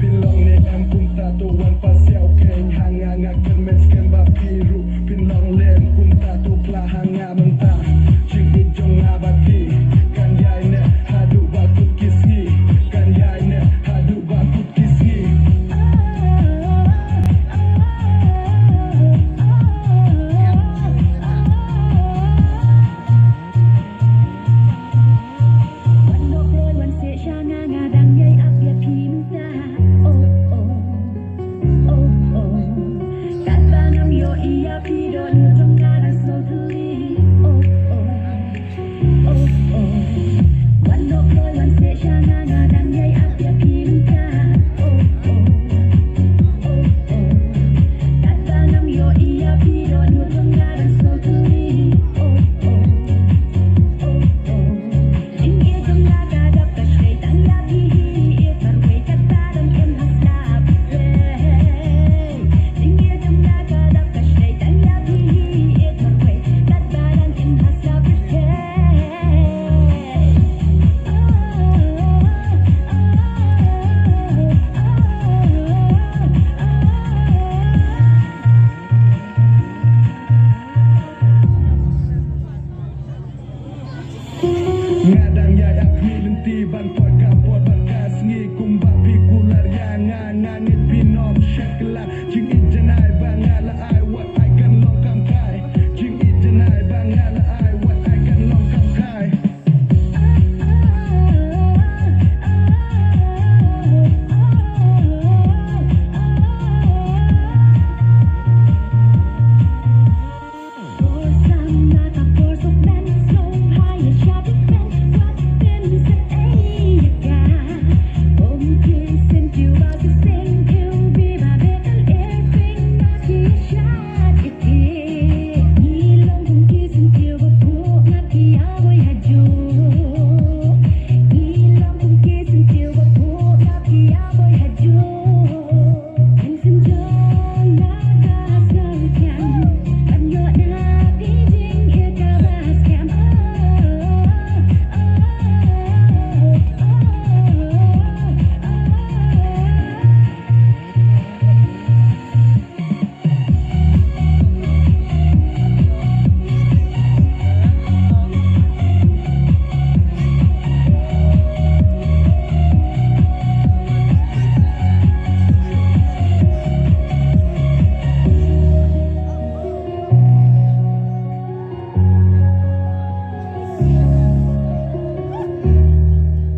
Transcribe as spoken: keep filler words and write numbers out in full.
Pynlong ne em kumta to wan pasiaw khein ha nga, nga kyrmen skhem ba phi ruh pynlong lem kumta to, pla ha nga mynta. Jingïeit jong nga bad phi kan ïai neh haduh ba kut ki sngi, kan ïai neh haduh ba kut ki sngi. Wan noh kloi wan seh sha nga, nga dang ïai ap ïa phi mynta. Oh, oh, oh, oh. Katba ngam ïohi ïa phi, dohnud jong nga dang sngewthuh. Oh, oh, oh, oh. Wan noh kloi wan seh sha nga, nga dang ïai ap ïa phi mynta. Oh, oh, oh, oh. Katba ngam ïohi ïa phi, dohnud jong nga dang sngewthuh. Oh, oh, oh, oh. Nga dang ïai ap ïa lynti ban poi.